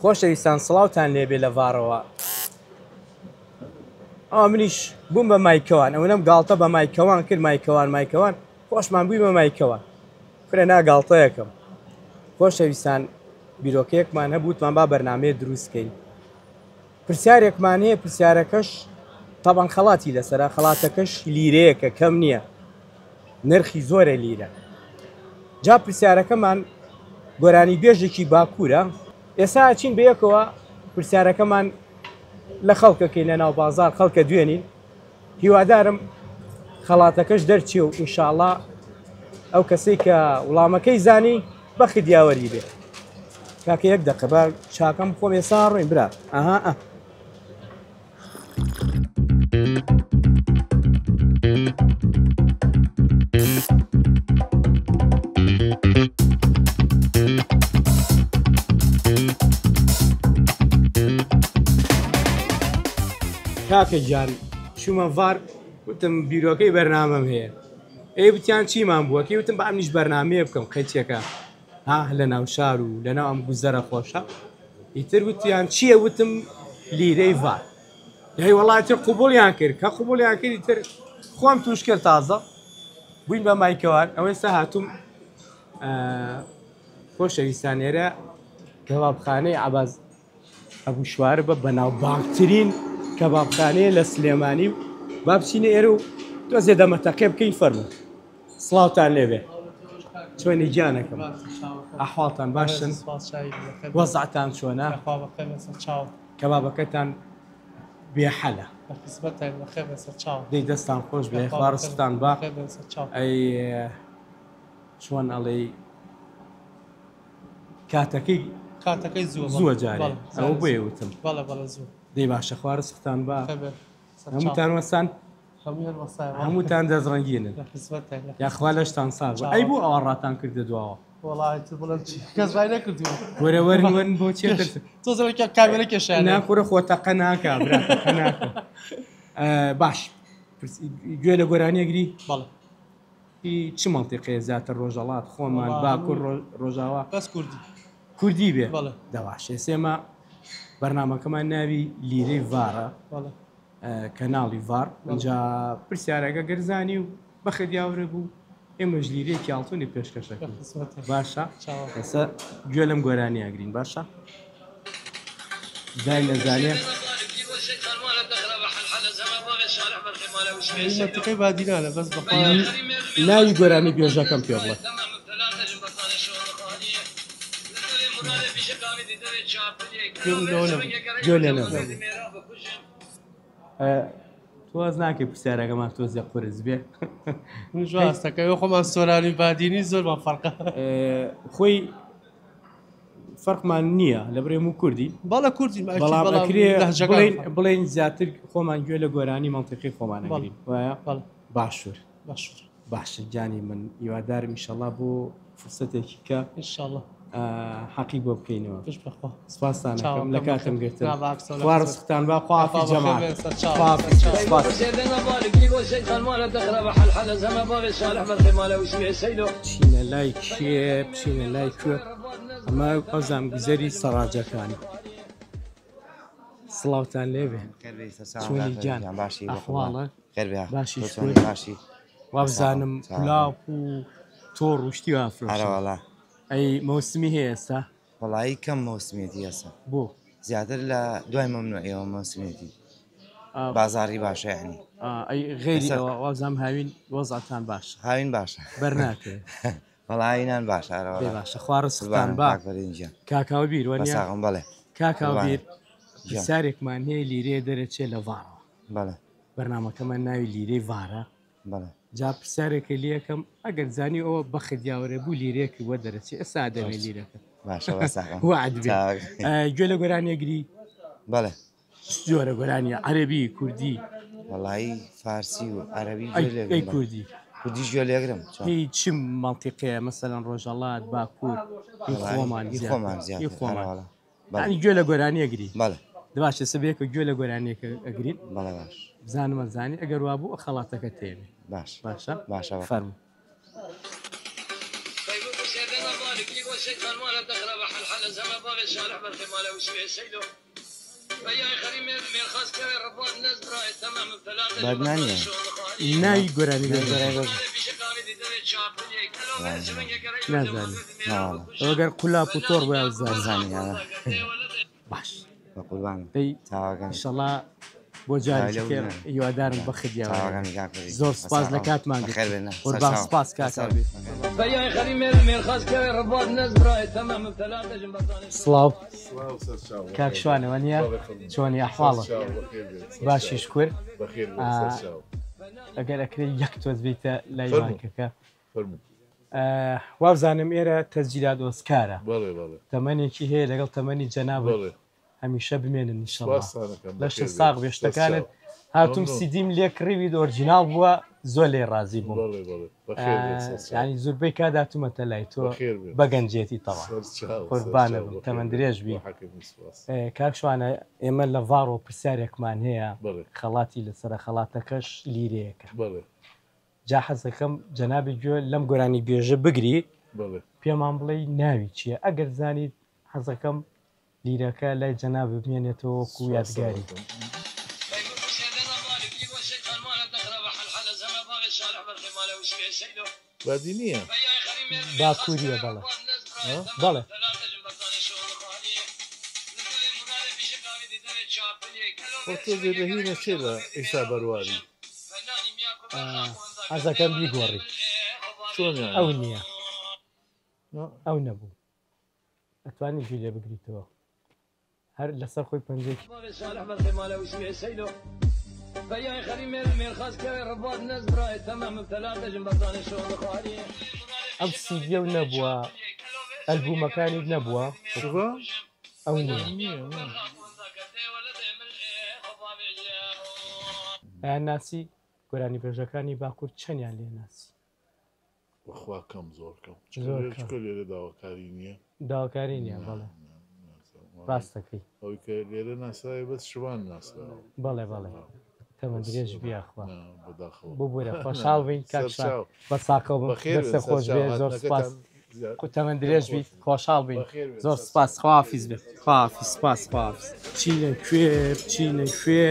خۆشەویستان سڵاوتان لێبێ لە ڤارەوە. ئەوە منیش بووم بە مایکەوان، ئەوەنەم گاڵتە بە مایکەوان کرد، مایکەوان مایکەوان، خۆشمان بووی بە مایکەوان. کورە نا گاڵتەیەکەم. خۆشەویستان بیرۆکەیەکمان هەبوو وتمان با بەرنامەیە دروست کەین. پرسیارێکمان هەیە، پرسیارەکەش تەبەن خەڵاتی لەسەرە، خەڵاتەکەش لیرەیەکە کەم نییە، نرخی زۆرە لیرە. جا پرسیارەکەمان گۆرانی بێژێکی باکوورە، ئێستا ئەچین بەیەکەوە پرسیارەکەمان لە خەڵکەکەین لە ناو بازار خەڵکە دوێنین، هیوادارم خەڵاتەکەش دەرچێ و ئینشاڵا ئەو کەسەی کە وڵامەکەی زانی بەخت یاوەری بێ. کاکە یەک دەقە با چاکەم خۆم ئێستا ڕۆین برا. ئەها ئە. کاکە گیان چوومە ڤار وتم بیرۆکەی بەرنامەم هەیە ئەی وتیان چیمان بووە کەی وتم بە ئەمنیش بەرنامەیە بکەم قەیچێکە ها لە ناو شار و لە ناو ئەم گوزەرە خۆشە ئیتر وتیان چییە وتم لیرەی ڤار یای وەڵاتی قوبوڵیان کرد کە قوبوڵیان کرد ئیتر خۆم توش کرد تازە بووین بە مایکەوان ئەوەی سا هاتووم خۆشەویستان ئێرە کەبابخانەی عەباس ئەبوو شواربە بەناوبانگترین کەبابخانەیە لە سلێمانی و با بچینە ئێرە و تۆزێ دەمەتەقێ بکەین فەرموو سڵاوتان لێبێ چۆنی گیانەکەم ئەحواڵتان باشن وەزعتان چۆنە کەبابەکەتان بێحەلە دەی دەستان خۆش بێ خوا ڕزقتان با ئەی چۆن ئەڵێی کاتەکەی کاتەکەی زووە زووە جارێ ئەوە بۆیە وتم بەڵێ بەڵێ زوو دەی باشە خوا ڕزقتان با هەمووتان وەسان هەمووتان دەستڕەنگینن یاخوا لەشتان ساغ بێ ئەی بۆ ئەوە ڕاتان کردە دواوە وەڵای تر بڵێم چی کەس ڕای نەکردووە وەرە وەرن وەرن بۆ چێ تۆزەوە کامێرە کێشیان نا کوڕە خۆ تەقە ناکا برا تەقە ناکا باش گوێ لە گۆرانیە گری بەڵێ هی چ مەنتیقەیە زیاتر ڕۆژەڵات خۆمان باکوور ڕۆژاوا؟ بەس کوردی. کوردی بێ؟ بەڵێ. دەباشە ئێستا ئێمە بەرنامەکەمان ناوی لیرەی ڤارە. بەڵێ. کەناڵی ڤار. ئینجا پرسیارەکە گەر زانی و بەخت یاورە بوو ئێمەش لیرەیەکی ئاڵتونی پێشکەشەکەین. باشە؟ ئێستا گوێ لەم گۆرانیە ئەگرین باشە؟ زای نەزانێ. مەنتیقەی بادینانە بەس بەخوا. ناوی گۆرانی بێژەکەم پێ بڵێ. گوێ لێ نەبوو. تۆز ناکەی پرسیارەکەمان تۆزێ قورس بێ. ڕاستەکە خۆمان سۆرانی بادینی زۆرمان فەرقە. خۆی فەرقمان نییە لە برێم و کوردی بەڵە کوردی بەڵام ئەکرێ بڵێن بڵێن زیاتر خۆمان گوێ لە گۆرانی مەنتیقی خۆمان ئەگرین وایە باشوور باشوور باشە گیانی من هیوادارم ئیشەڵا بۆ فرسەتێکی کە ئینشاءاللە حەقی بۆ بکەینەوە پشت بەخوا سپاستان ئەکەم لە کاتم گرتن نا باکسەوە خوا ڕزقتان با خوا حافیز جەماعەت خوا حافیز سپاس. بچینە لای کێ بچینە لای کوێ ئەمە ئەوزام گوزەری سەڕاجەکان سڵاوتان لێبێ چۆنی گیان ئەحواڵە باشی شکر وابزانم کولاپ و تۆڕ و شتی وا فرۆشن ئەی مەوسمی هەیە ئێستا؟ وەڵایی کەم مەوسمیەتی ئێستا. بۆ؟ زیاتر لە دوای مەمنوعیەوە مەوسمیەتی. بازاڕی باشە یعنی. ئەی غەیری ئەوە وابزانم هاوین وەزعتان باشە. هاوین باشە. بەر ناکەوێ. وەڵا هاوینان باشە ئەرە وەڵا. دەی باشە خوا ڕزقتان با. کاک فەرین گیان. کاک هاوبیر وەنیە؟ بەساغم بەڵێ. کاک هاوبیر پرسیارێکمان هەیە لیرەیە دەرەچێ لە ڤارەوە. بەڵێ. بەرنامەکەمان ناوی لیرەی ڤارە. بەڵێ. جا پرسیارێکە لێکەم ئەگەر زانی ئەوە بەخت یاوەرێ بوو لیرەیەکی بۆ دەرەچێ ئێستا دەمێ لیرەکە. باشە بەساغم. وەعد بێ. گوێ لە گۆرانیە گری؟ بەڵێ. چ جۆرە گۆرانیە عەرەبی کوردی؟ وەڵایی فارسی و عەرەبی گوێ لێ ئەی کوردی؟ کوردیش گوێ لێگرم. هی چ مەنتیقەیە مەسەلەن ڕۆژهەڵات باکوور هی خۆمان هی خۆمان زیاتر هی خۆمان. یانی گوێ لە گۆرانی ئەگری؟ بەڵێ. باشە ئێستا بەیەکەوە گوێ لە گۆرانیەکە ئەگرین. بەڵێ باش. بزانم ئەزانی ئەگەر وابوو خەڵاتەکە تێنێ. باش. باشە؟ باشە. فەرموو. بادنانیە. ناوی گۆرانی بێژەکە نازانی. ناوەڵا. ئەگەر قولاپ و تۆڕ بۆیان زانی. زانی ئارە. باش. بە قوربان. دەی چاوەکان. ئینشەڵا بۆ جارێکی تر هیوادارم بەخت یاوەر. چاوەکانی کاک فەرید. زۆر سپاس لە کاتمان بەخێر بێن. قوربان سپاس کاک عەبید. سڵاو کاک شوانە وەنیە چۆنی ئەحواڵە باشی شکر ئەگەر ئەکرێ یەک تۆز بیتە لای مایکەکە وابزانم ئێرە تەسجیلات ئۆسکارە تەمەنێکی هەیە لەگەڵ تەمەنی جەنابت هەمیشە بمێنن ئینشەڵا لەشت ساغ بێ شتەکانت هاتوم سیدیم لێ کڕیویت original بووە زۆر لێ ڕازی بووم ینی زۆربەی کات هاتوومەتە لای تۆ بە گەنجێتی تەوا قوربانە بم تەمەن درێژ بی کاک شوانە ئێمە لە ڤاڕۆ پرسیارێکمان هەیە خەڵاتی لەسەرە خەڵاتەکەش لیرەیەکە جا حەزەکەم جەنابی گوێ لەم گۆرانی بێژە بگری پێمان بڵێ ناوی چییە ئەگەر زانیت حەزەکەم لیرەکە لای جەنابت بمێنێتەوە وەکو یادگاری. بادینیە؟ باکووریە بەڵێ بەڵێ. خۆ تۆزێ لە هینە چێ لە ئیسا بەرواری. حەزەکەم بیگۆڕی. چۆن یانی؟ ئەو نییە. ئەو نەبوو. ئەتوانی گوێی لێ بگریتەوە هەر لەسەر خۆی پەنجەیەکی. ئەو سیدیە و نەبووە ئەلبوومەکانی نەبووە ئەو نییە. ئەیان ناسی گۆرانیبێژەکانی باکوور چەندیان لێ ناسی؟ بەخوا کەم زۆر کەم زۆر کەم. چکە لێرە داواکاری نییە داواکاری نییە بەڵێ ڕاستەکەی ئەوەی کە لێرە ناسراوە بەس شوان ناسراوە بەڵێ بەڵێ تەمەن درێژ بی یاخوا بەداخەوە ببورە خۆشحاڵ بین کاک شوان سەرچاو. بە ساقەوە بم بەخێر بێن، دەستت خۆش بێ سەرچاو. زۆر سپاس هاتنەکەتان زیاد- تەمەن درێژ بیت خۆشحاڵ بین بەخێر بێن، زۆر سەرچاو. سپاس خواحافیز بێت خواحافیز سپاس خواحافیز بچینە کوێ بچینە کوێ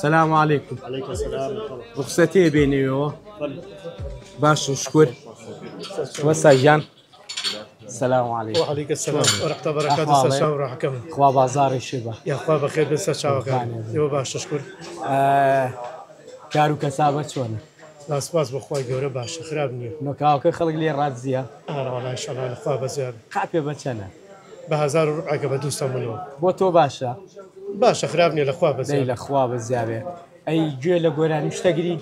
سلام علیکم علیکم السلام ڕوخسەتێ بێنەوە باشە شکر وەسا گیان سلام علیکم وعليك السلام ورحمة الله وبركاته أحوالك؟ سەرچاو ڕاحەکەم خوا بازاڕی شێ بە یاخوا بەخێر بێن سەرچاوەکان ئێوە باشە شکر کار و کەسابە چۆنە؟ لا سپاس بۆ خوای گەورە باشە خراپ نییە. نۆکاوەکە خەڵک لێ ڕازییە؟ ئارە وەڵا ئینشەڵا لە خوا بەزیاد. قاپێ بە چەنە؟ بە هەزار و ڕوبعێکە بە دوو سەمونەوە. بۆ تۆ باشە؟ باشە خراپ نییە لە خوا بەزیاد. دەی لە خوا بەزیابێ. ئەی گوێ لە گۆرانی شتەگری؟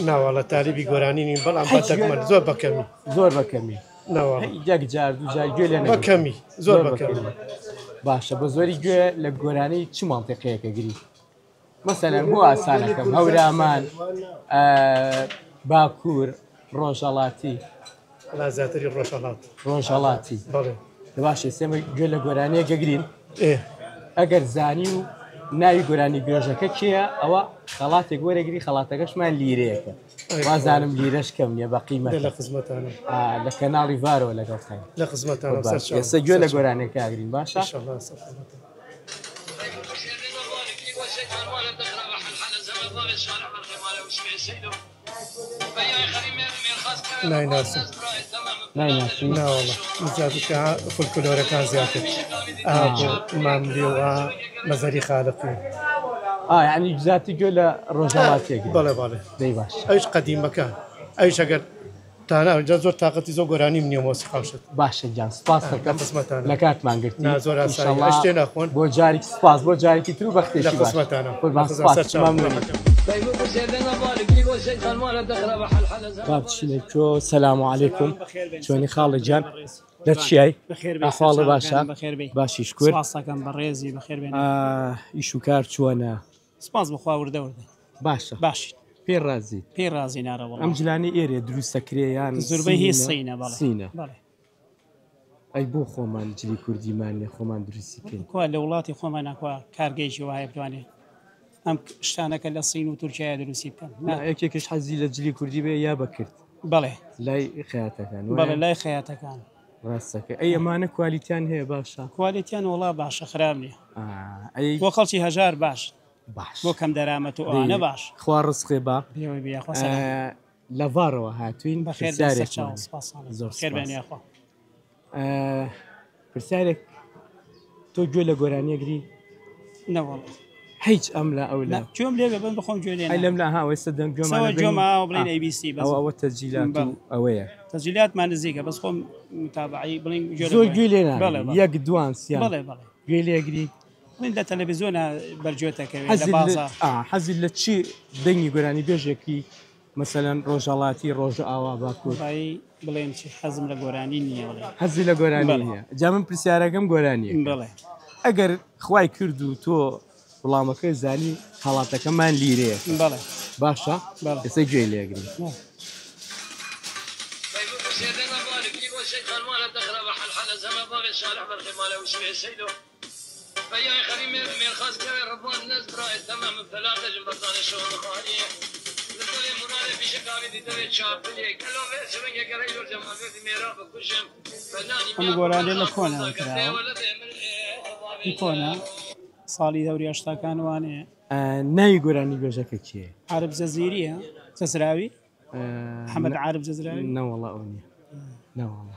ناوەڵا تالیبی گۆرانی نیم بەڵام بە دەگمەن زۆر بەکەمی. زۆر بەکەمی. ناوەڵا. یەک جار دوو جار گوێ لێ نەگرت. بەکەمی زۆر بەکەمی. باشە بە زۆری گوێ لە گۆرانی چ مەنتیقەیەکە گری؟ مەسەلەن بۆ ئاسانەکەم هەورامان باکوور ڕۆژهەڵاتی. وەڵا زیاتری ڕۆژهەڵات. ڕۆژهەڵاتی. بەڵێ. باشە ئێستا گوێ لە گۆرانییەک ئەگرین. ئێ. ئەگەر زانی و ناوی گۆرانی بێژەکە کێیە ئەوە خەڵاتێک وەرەگری خەڵاتەکەشمان لیرەیەکە وازانم لیرەش کەم نییە بە قیمەت لە خزمەتانم لە کەناڵی ڤارەوە لەگەڵ خەین لە خزمەتانم سەرچاو ئێستا گوێ لە گۆرانیەکە ئەگرین باشە ئینشەڵا سەر خزمەتان. نایناسم. نایناسی؟ ناوەڵا زیاتر کە فولکلۆرەکان زیاتر ئابۆ ماملی و مەزەری خالقی. ئا یعنی زیاتر گوێ لە ڕۆژهەڵاتیەک بەڵێ بەڵێ دەی باش ئەویش قەدیمەکان ئەویش ئەگەر تانا جا زۆر تاقەتی زۆر گۆرانیم نییە مۆسیقا و شت. باشە گیان سپاس دەکەم لە خزمەتانم. لە کاتمان گرتی نا زۆر ئاسایی ئینشەڵا ئەش تێ ناخۆن. بۆ جارێکی سپاس بۆ جارێکی تر و لە بەختێکی باش خزمەتانم. قوربان لە خزمەت سپاس سەرچاوم. مەمنونم. با بچینە کوێ سەلام عەلەیکوم چۆنی خاڵە گیان لە چیای ئەحواڵە باشە باشی شکر سپاسەکەم بەڕێزی بەخێر بێن ئیش و کار چۆنە سپاس بەخوا وردە وردە باشە باشین پێ ڕازی پێی ڕازی نارە وەڵا ئەم جلانەی ئێرێ دروستەکرێ یان زۆربەی هی سینە بەڵێ سینە بەڵێ ئەی بۆ خۆمان جلی کوردیمان نیە خۆمان دروستی کەین کوا لە وڵاتی خۆمان کوا کارگەیەکی وایە بتوانێ ئەم شتانەکە لە سین و تورکیا دروستی بکەن نا یەکێکیش حەزی لە جلی کوردی بێ یا بەکرد بەڵێ لای خەیاتەکان وایە؟ بەڵێ لای خەیاتەکان. ڕاستەکە ئەی ئەمانە کوالیتیان هەیە باشە؟ کوالیتیان وەڵا باشە خراپ نییە. ئەی بۆ خەڵکی هەژار باش. باش. بۆ کەم دەرامەت و ئەوانە باش. خوا ڕزقێ با. بێوەی بێ یاخوا سەلام. لە ڤارەوە هاتووین بەخێر بێن سەرچاوە سپاس زۆر خێر بێن یاخوا. پرسیارێک تۆ گوێ لە گۆرانیەگری؟ نەوەڵا هیچ ئەم لا ئەو لا گوێم لێ بێ بەس بخۆم گوێ لێ لەم لا ها ئێستا دەنگ گوێمان گوێم ئاوە بڵێن ABC بەس ئەوە ئەوە تەسجیلات و ئەوەیە تەسجیلاتمان نزیکە بەس خۆم متابعەی بڵێن گوێ زۆر گوێ لێ ناگری یەک دوان سیان بەڵێ بەڵێ گوێ لێگری بڵێن لە تەلەڤیزیۆنە بەرگوێتەکەوێ لە بازاڕ حەزی لە چی دەنگی گۆرانی بێژێکی مەسەلەن ڕۆژهەڵاتی ڕۆژئاوا باکوور. وەڵایی بڵێم چی حەزم لە گۆرانی نییە بڵێ. حەزی لە گۆرانی نییە جا من پرسیارەکەم گۆرانیە بەڵێ ئەگەر خوای کرد و تۆ وڵامەکەی زانی خەڵاتەکەمان لیرەیە بەڵێ باشە ئێستا گوێی لێگرین. ئەم گۆرانیە لە کۆنە وتراوە هی کۆنە ساڵی دەوری هەشتاکان وانەیە. ناوی گۆرانی بێژەکە کێیە؟ عارف جەزیریە جەزراوی محەمەد عارف جەزراوی نەوەڵا ئەو نییە نەوەڵا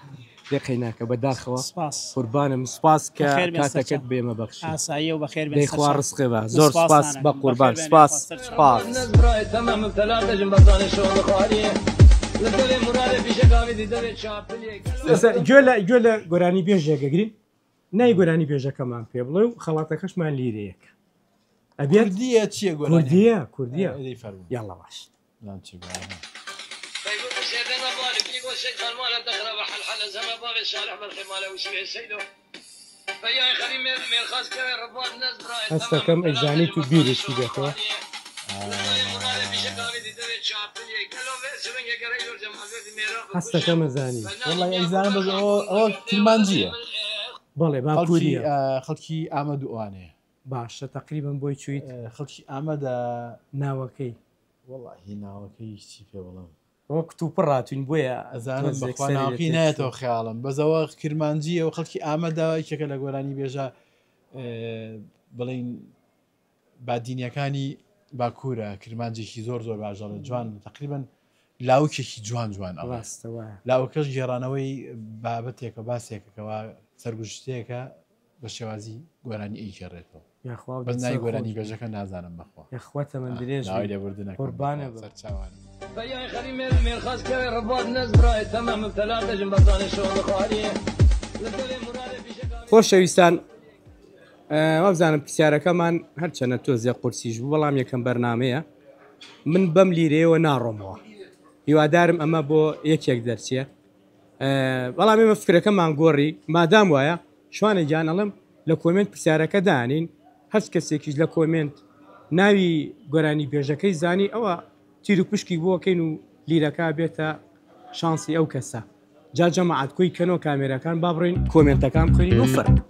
دێ قەیناکە بەداخەوە سپاس قوربانم سپاس کە کاتەکەت بێمە بەخشی ئاساییە و بەخێر بێن خوا ڕزقێ بە زۆر سپاس بە قوربان سپاس سپاس. گوێ لە گوێ لە گۆرانی بێژێک ئەگرین نای گۆرانی بێژەکەمان پێ بڵێ و خەڵاتەکەشمان لیرەیەکە ئەبێت کوردیە چییە گۆرانی کوردیە کوردیە یاڵا باش هەستەکەم ئەیزانی تو بیرێکی بێتەوە. هەستەکەم ئەزانی. وەڵای ئەیزانم بەس ئەوە ئەوە کرمانجییە. بەڵێ باکووریە. خەڵکی ئامەد و ئەوانەیە. باشە تەقریبەن بۆی چوویت؟ خەڵکی ئامەدە. ناوەکەی؟ وەڵاهی ناوەکەی چی پێ بڵێم. ئەوە کتوپڕ هاتووین بۆیە ئەزانم بەخوا ناوەکەی نایەتەوە خەیاڵم بەس ئەوە کرمانجییە و خەڵکی ئامەدە یەکێکە لە گۆرانی بێژە بڵێین بادینیەکانی باکوورە کرمانجێکی زۆر زۆر باش دەڵێ جوان تقریبا لاوکێکی جوان جوان ئەڵێ ڕاستە وایە لاوکەش گێڕانەوەی بابەتێکە باسێکەکەەوە سەرگوشتەیەکە بە شێوازی گۆرانی ئەیگێڕێتەوە یاخوا بەس ناوی گۆرانی بێژەکە نازانم بەخوا یاخوا تەمەن درێژ داوای لێبوردن ئەکەم قوربانە بەخوا بم. سەرچاوانم. خۆشەویستان وابزانم پرسیارەکەمان هەرچەنە تۆزێ قورسیش بوو بەڵام یەکەم بەرنمەیە من بەم لیرەیەوە ناڕۆمەوە هیوادارم ئەمە بۆ یەکێک دەرچێ بەڵام ئێمە فکرەکەمان گۆڕی مادام وایە شوانە گیان ئەڵێم لە کۆمێنت پرسیارەکە دانین هەرچ کەسێکیش لە کۆمێنت ناوی گۆرانی بێژەکەی زانی ئەوە تیر و پشکی بۆکەین و لیرەکە بێتە شانسی ئەو کەسە جا جەماعەت کۆی کەنەوە کامێراکان با بڕۆین کۆمێنتەکان بخوێنین و فەرموو.